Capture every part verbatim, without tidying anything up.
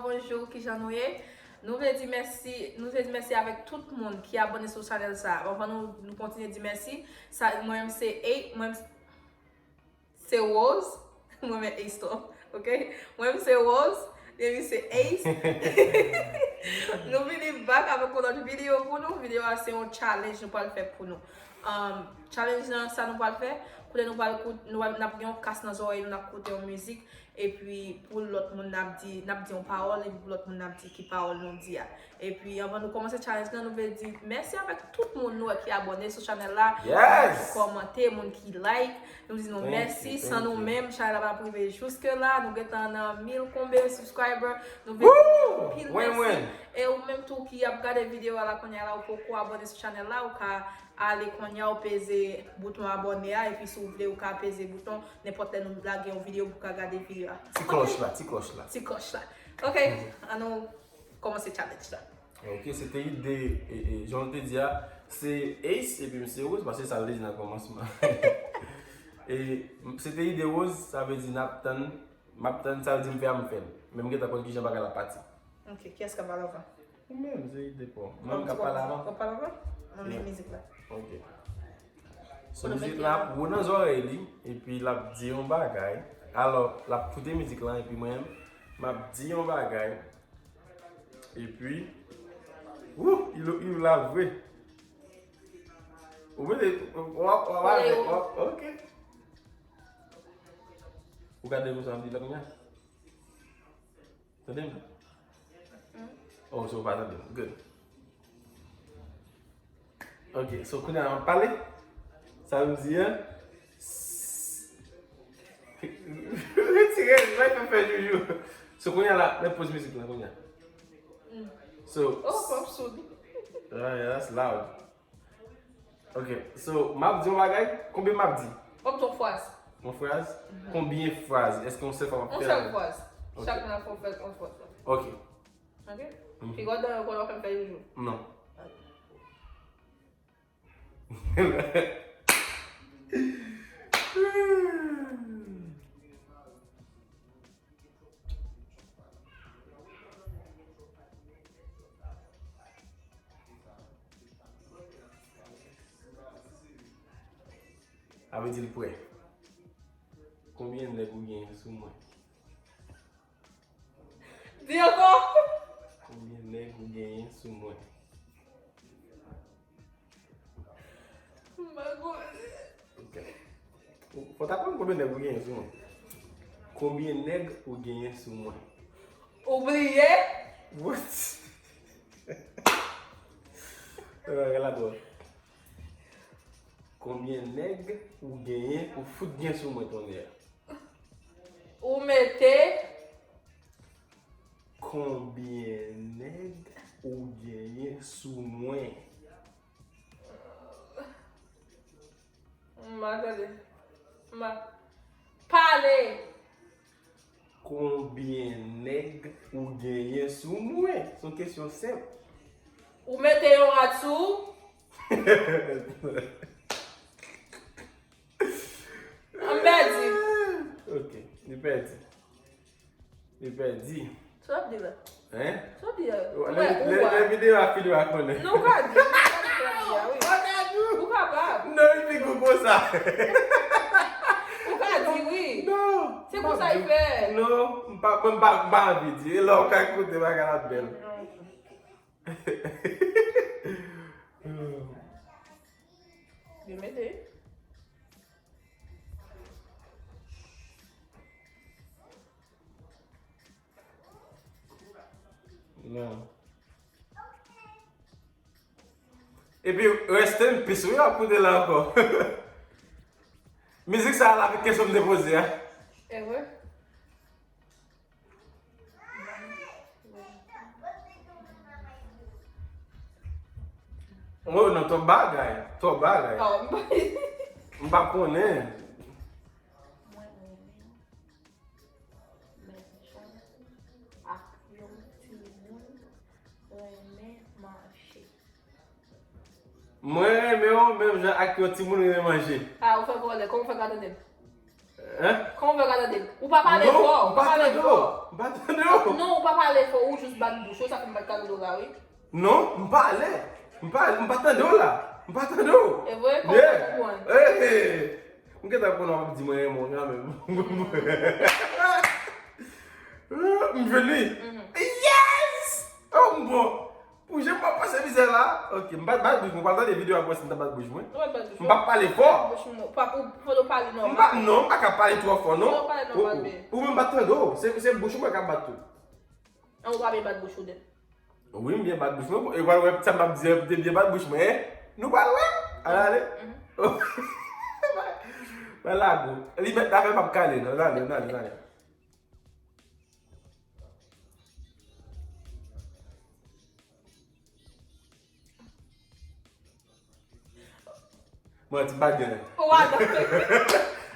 Bonjou, kijan nou ye? Nou vle di mèsi, nou vle di mèsi avèk tout moun ki abòne sou chanèl sa. Anvan nou, nou kontinye di mèsi, sa, mwen menm se A, mwen menm se Rose, mwen menm Ace tou, ok? Mwen menm se Rose, Demi se Ace. Nou vini back avèk yon lòt videyo pou nou. Videyo a se yon challenge nou pral fè pou nou. Um, challenge nan sa nou pral fè, kote nou pral koute, nou pral, n ap gen yon kas nan zòrèy nou, n ap koute yon mizik, epi pou lòt moun n ap di, n ap di yon pawòl, epi pou lòt moun n ap di ki pawòl nou di a. Epi anvan nou kòmanse challenge nan, nou vle di mèsi avèk tout moun nou wè ki abòne sou chanèl la, moun ki kòmante, moun ki like. Nou di nou mèsi, san nou menm chanèl la pa t ap rive jiske la. Nou gentan nan mil konbyen subscriber. Nou vle di nou anpil mèsi. E ou menm tou ki ap gade videyo a la kounye a la, ou poko abòne sou chanèl la, ou ka ale kounye a, ou peze bouton abòne a, epi si w vle, ou ka peze bouton nenpòt lè nou lage yon videyo pou w ka gade videyo a. Ti klòch la, ti klòch la. Ti klòch la. Ok, ann nou kòmanse challenge la. Ok, se te ide, e, e, jan w te di a, se Ace epi misye Rose, paske sa l te di nan kòmansman. E se te ide Rose, sa vle di n ap tann, m ap tann, sa l di m fè a, m fè l. Men m gentan konn kijan bagay la pati. Ok, kiyès k ap pale anvan? Ou menm, se ide pa w. Mwen m k ap pale avan. W ap pale avan? Mwen men mizik la. Ok. So, mizik la ap wou nan zòrèy li, epi l ap di yon bagay. Alò, l ap koute mizik la, epi mwen menm, m ap di yon bagay. Epi, wou, il, il la vre. Ou mete, w ap, w ap, w ap, ok. Ou gade m sa m di la kounye a? Tande m? Oh, so ou pa tande m. Good. Ok, so kounye a m ap pale. Sa m di an? Retire l, bay fè fè joujou. So kounye a la, men poz mizik la kounye a. So, oh, pop soud. Ah, yeah, that's loud. Ok, so, m ap di yon bagay, konbyen m ap di? W ap di yon fraz. Yon fraz? Mhm. Konbyen fraz? Èske yon sèl fwa m ap fè l? Yon sèl fraz. Ok. Chak moun ap fè yon fraz, yon fraz. Ok. Ok? Mhm. Piga w dan yo konnen w ap fè m fè joujou. Non. Ok. Sa vle di l prè. Konbyen nèg ou genyen sou mwen? Di ankò. Konbyen nèg ou genyen sou mwen? M pa konnen. Ok. Fò w ta konn konbyen nèg ou genyen sou mwen. Konbyen nèg ou genyen sou mwen? Ou bliye? What? Bagay la dwòl. Konbyen nèg ou genyen, ou fout gen sou mwen, tonnè? Ou mete. Konbyen nèg ou genyen sou mwen? M pa tande. M pa. Pale! Konbyen nèg ou genyen sou mwen? Se yon kesyon senp. Ou mete yon rad sou ou? M pèdi. Ok, li pèdi. Li pèdi. Sa w ap di la? Hein? Sa w ap di la? Lè, lè, lè videyo a fini, w a konnen. Non, ou ka di, ou ka di, ou ka di, ah, wi. Ou kapab. Non, li pi gwo konsa. Ou ka di, wi. Non. Se konsa l fè. Non, m pa, m pa, m pa anvi di. E la, ou ka koute, bagay la bèl. Non. Byen mete. Non. Epi, rest in peace, wi, ap koute la ankò. Mizik sa a la, avèk kesyon m te poze a. E vre? Oh, non, twòp bagay. Twòp bagay. Oh. M pa konnen. Mwen renmen menm jan ak yon timoun renmen manje. Mwen renmen w menm jan ak yon timoun renmen manje. Ah, ou fè vòlè, kòman w fè ka tande m? Hein? Kòman w fè ka tande m? Ou pa pale fò, ou pa pale fò. M pa tande w. Non, ou pa pale fò, ou jis bat bouch ou, sa fè m pa t ka tande w la, wi. Non, m pale. M pale, m pa tande w la. M pa tande w. E vre? Kòman w konprann? Hey, hey. M gentan konnen w ap di mwen renmen w kanmenm. M jwenn li. Yes! Oh, m bon. Pou jan m ap pase mizè la, ok, m pa t bat bouch mwen, w pral tande videyo a pou wè si m ta bat bouch mwen. Ou pa t bat bouch ou. M p ap pale fò. Bat bouch mwen. Pa, ou, fò w pale nòmal. M pa, non, m pa ka pale twò fò, non. Fò w pale nòmal, men. Ou, ou menm pa t tande w, se, se bouch ou mwen k ap bat tou. An, ou pa byen bat bouch ou, den. Wi, m byen bat bouch mwen, e w pral wè sa m ap di an, te byen bat bouch mwen, en? Nou pral wè? Al ale. Pral lago. Li mèt afè m ap kale, non, al ale, al ale, al ale. Mwen, ti bagay. Ou adan.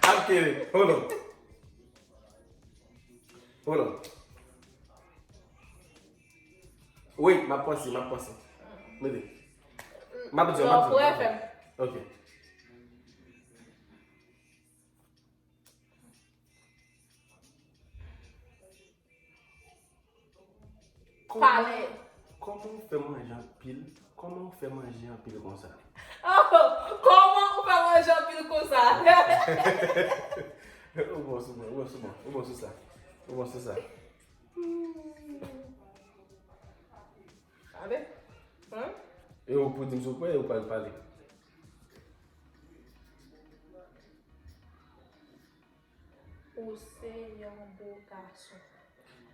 I'm kidding. Hold on. Hold on. Wait, m ap panse, m ap panse. Mete. M ap di, m ap di. Non, pou F M. Ok. Kòman, kòman w fè manje anpil? Kòman w fè manje anpil konsa? Oh, kòman ou fè manje anpil konsa? Ou bon sou mwen, ou bon sou mwen, ou bon sou sa. Ou bon sou sa. Gade. Hein? E ou pou di m si w kwè, e ou pral pale. Ou se yon bo gason.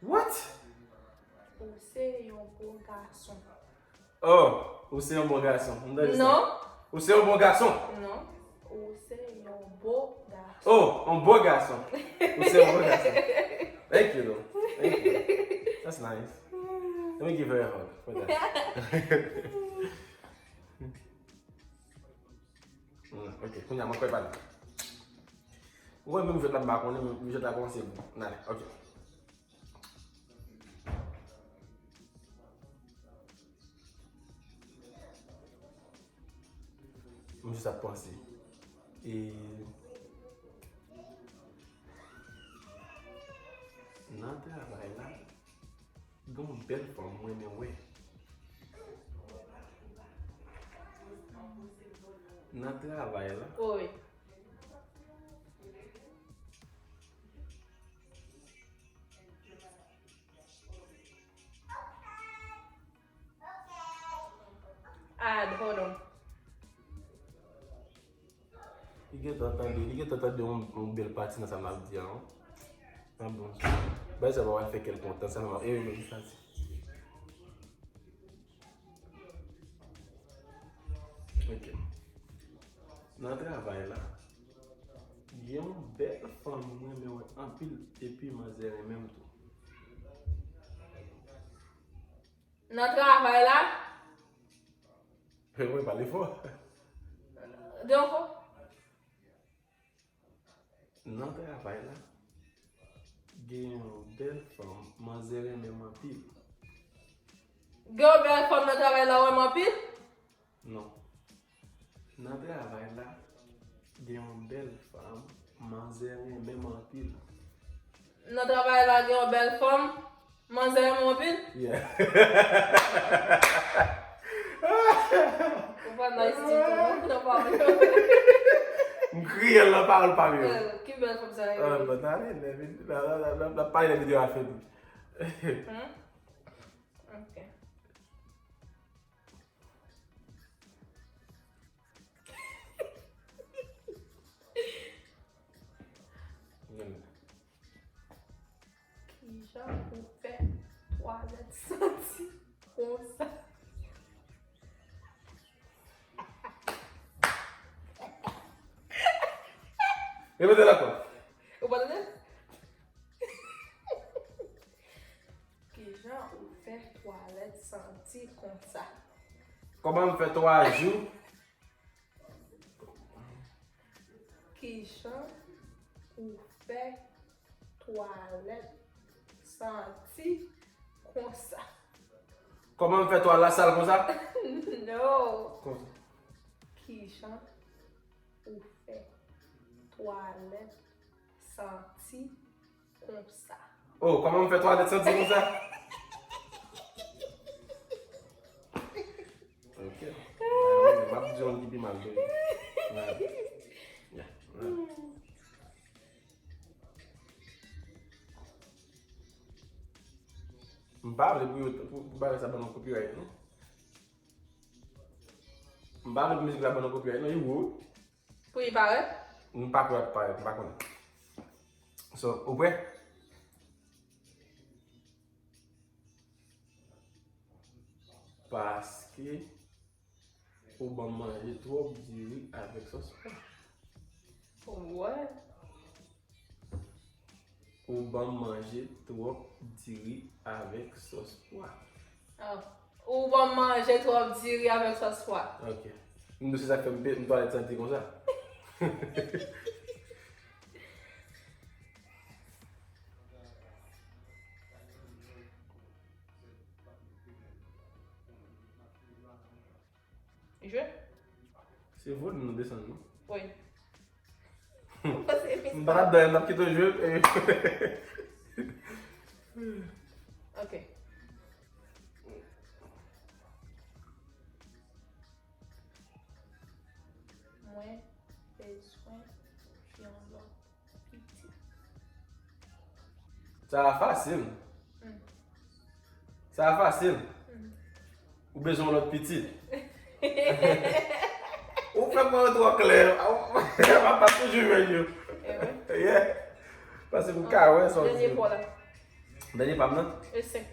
What? Ou se yon bo gason. Oh, ou se yon bon gason. M tande sa. Non. Ou se yon bon gason. Non. Ou se yon bo gason. Oh, yon bo gason. Ou se yon bo gason. Thank you, though. Thank you. That's nice. Let me give her a hug for that. Mm, ok, kounye a mwen kwè pale. Ou wè menm jwèt la m pa konnen, menm jwèt la kòmanse bon. N ale, ok. M jis ap panse. E nan travay la, gen yon bèl fanm mwen renmen wè. Nan travay la. Wi. Add, hold on. Li gentan tande, li gentan tande yon, yon bèl pati nan sa m ap di a, non? Ah bon. Bagay sa pa pral fè kè l kontan, sa m ap, e, men sa di. Ok. Nan travay la, gen yon bèl fanm mwen renmen wè anpil, epi manzè renmen m tou. Nan travay la? Mwen pale fò. Donk, nan travay la, gen yon bèl fanm, manzè renmen m anpil. Gen yon bèl fanm nan travay la, w renmen anpil? Non. Nan travay la, gen yon bèl fanm, manzè renmen m anpil. Nan travay la, gen yon bèl fanm, manzè renmen w anpil? Yeah. Ou pa nice ditou, non, nan pawòl yo. M kriye l nan pawòl pa m yo. Ki bèl fanm sa ye? Ah, bon, n ale, n ap pale lè videyo a fini. Hmm? Ok. Kijan ou fè twalèt santi konsa? Repete l ankò. Ou pa tande? Kijan ou fè twalèt santi konsa? Kòman m fè twa jou? Kijan ou fè twalèt santi konsa? Kòman m fè twal la sal konsa? No. Konsa. Kijan ou fè twalèt santi konsa? Oh, kòman m fè twalèt santi konsa? Ok. Ah, m ap di yon ki pi mal, baby. M pa vle pou yo, pou, pou bagay sa ban nou copyright, non. M pa vle pou mizik la ban nou copyright, non, you good. Pou li parèt? M pa kwè ap parèt, m pa konnen. So, ou prè? Paske ou ban m manje twòp diri avèk sòs pwa. What? Ou ban m manje twòp diri avèk sòs pwa. Oh. Ou ban m manje twòp diri avèk sòs pwa. Ok. M di w se sa k fè m pe-, m twalèt santi konsa. Jwe? Se volim nou desann, non? Wi. M pa t ap dèyè, m t ap kite w jwe. Ok. Mwen bezwen yon lòt pitit. Sa a fasil. Hmm. Sa a fasil. Hmm. Ou bezwen yon lòt pitit. Ou fè mwen twò klè. Papa toujou jwenn yo. Eh wi. Yeah. Paske m ka wè sa w di. Dènye pa w la. Dènye pa m nan? E senk.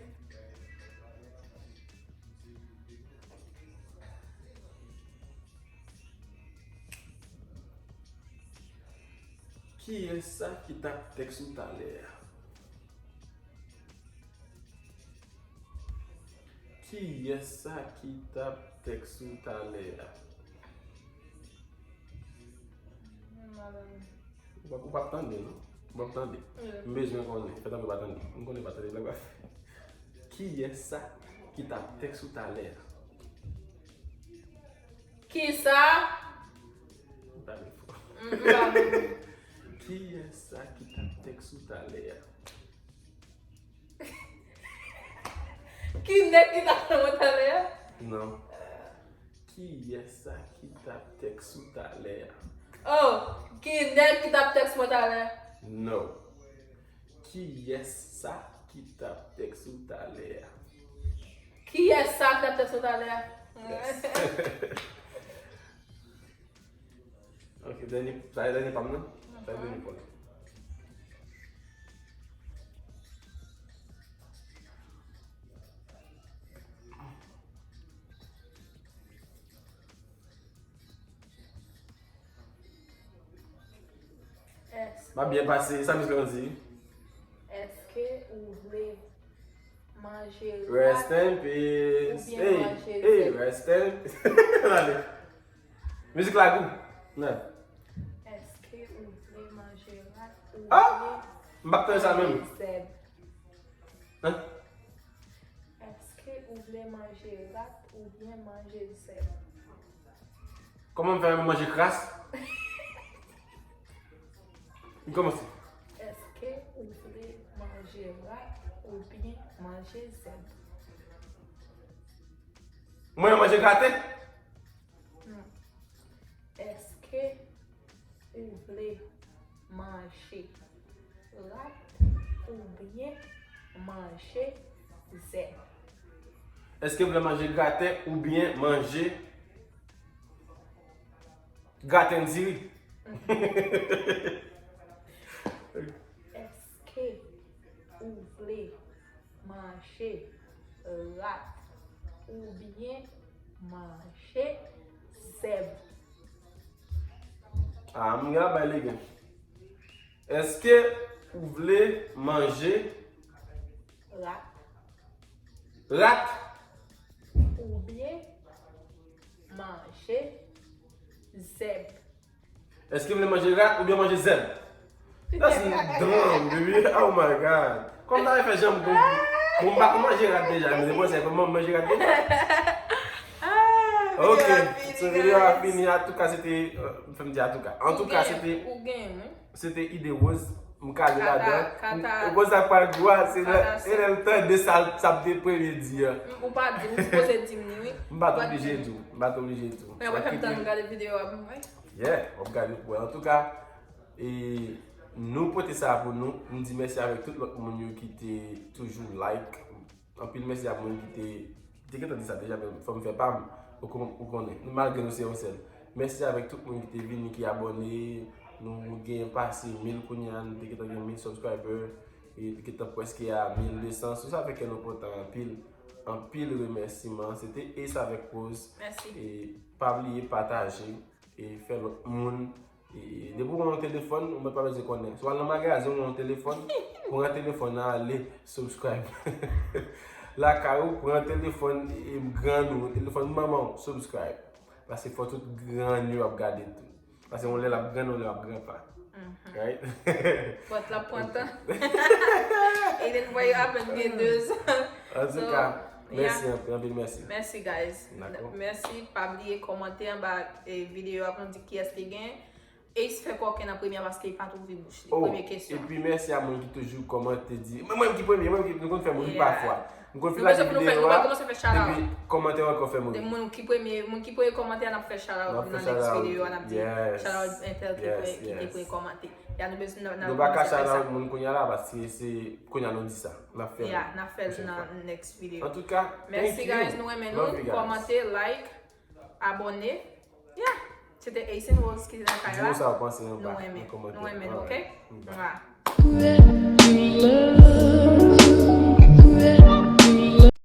Kiyès sa ki t ap tèks ou talè a? Kiyès sa ki t ap tèks ou talè a? Ou p ap, ou p ap tande, non? Ou p ap tande. M bezwen konnen. Fè tankou w pa tande. M konnen w pa tande blag la. Kiyès sa ki t ap tèks ou talè a? Kisa? Ou pale fò. Kiyès sa ki t ap tèks ou talè a? Ki nèg ki t ap tèks mwen talè a? Non. Kiyès sa ki t ap tèks ou talè a? Oh, ki nèg ki t ap tèks mwen talè a? No. Kiyès sa ki t ap tèks ou talè a? Kiyès sa ki t ap tèks mwen talè a? Yes. Ok, dènye, sa e dènye pa m nan? Sa e dènye pa m nan. M ap byen pase, sa mizik lan di? Èske ou vle manje rat oubyen manje zèb? Rest in peace. Hey, hey, rest in peace. Mizik la gou. Nan. Èske ou vle manje rat oubyen manje zèb? Ah! M p ap tande sa menm. Hein? Èske ou vle manje rat oubyen manje zèb? Kòman m fè renmen manje kras? M kòmanse. Èske ou vle manje rat oubyen manje zèb? Mwen manje graten. Hmm. Èske ou vle manje rat oubyen manje zèb? Èske w vle manje graten oubyen manje graten diri? Èske ou vle manje rat oubyen manje zèb? Ah, m gen ap bay legen. Èske ou vle manje rat? Rat? Oubyen manje zèb? Èske m vle manje rat oubyen manje zèb? That's dumb, baby. Oh my God. Kòm ta fè janm bon, bon, m pa konn manje rat deja, men se pou sa, kòman m manje rat deja? Ah, ok, so videyo a fini. Antouka, se te, euh, fè m di antouka. Antouka, se te, se te ide Rose. M kale ladan. Ou konn sa k pral gwo a, se lè l tande sa, sa m te premye di a. Ou pa di, ou sipoze di m li, wi. M pa t oblije di w. M pa t oblije di w. Men w fè m tan gade videyo a pou mwen. Yeah, w ap gade pou wè. Antouka, e, nou pote sa pou nou. M di mèsi avèk tout lòt moun yo ki te toujou like. Anpil mèsi a moun ki te, te gentan di sa deja, men fò m fè pa m. Ou kon- ou konnen, nou malgre nou se yon sèl. Mèsi avèk tout moun ki te vini, ki abòne. Nou genyen pase mil kounya, nou te gentan gen mil subscriber. E te gentan prèske a mil de san. Sou sa fè kè nou kontan anpil. Anpil remèsiman. Se te Ace avèk Rose. Mèsi. E pa bliye pataje. E fè lòt moun. E depi w gen yon telefòn, ou mèt pa bezwen konnen. Si w al nan magazen, ou gen yon telefòn, pran telefòn nan, ale, subscribe. Lakay ou, pran telefòn e grann ou, telefòn manman w, subscribe. Paske fò tout grann yo ap gade tou. Paske yon lè l ap grann, yon lè l ap granpa. Right? Pòt la pran tan. E den fwa yo apèn gen de zan. Antouka, mèsi anpil, anpil mèsi. Mèsi, guys. Mèsi. Pa bliye kòmante anba videyo a pou nou di kiyès ki gen. Ace fè kòken nan premye a paske li pa t ouvri bouch li. Premye kesyon. Epi mèsi a moun ki toujou kòmante di, mwen menm ki premye, mwen menm ki, nou konn fè m ri pafwa. M konn fin lage videyo a, epi kòmantè ankò fè m ri. Moun ki premye, moun ki premye kòmante a, n ap fè shout out nan next videyo a, n ap di shout out entèl ki te premye kòmante. Ya nou bezwen nan nou pa ka shout out moun kounya la, paske se kounya nou di sa. N ap fè l. Ya, n ap fè l nan next videyo. Antouka, mèsi guys, nou renmen nou. Kòmante, like, abòne. Ya. Se te Ace and Rose ki te nan kay la. Di nou sa w panse anba nan kòmantè. Nou renmen nou, ok? Bye.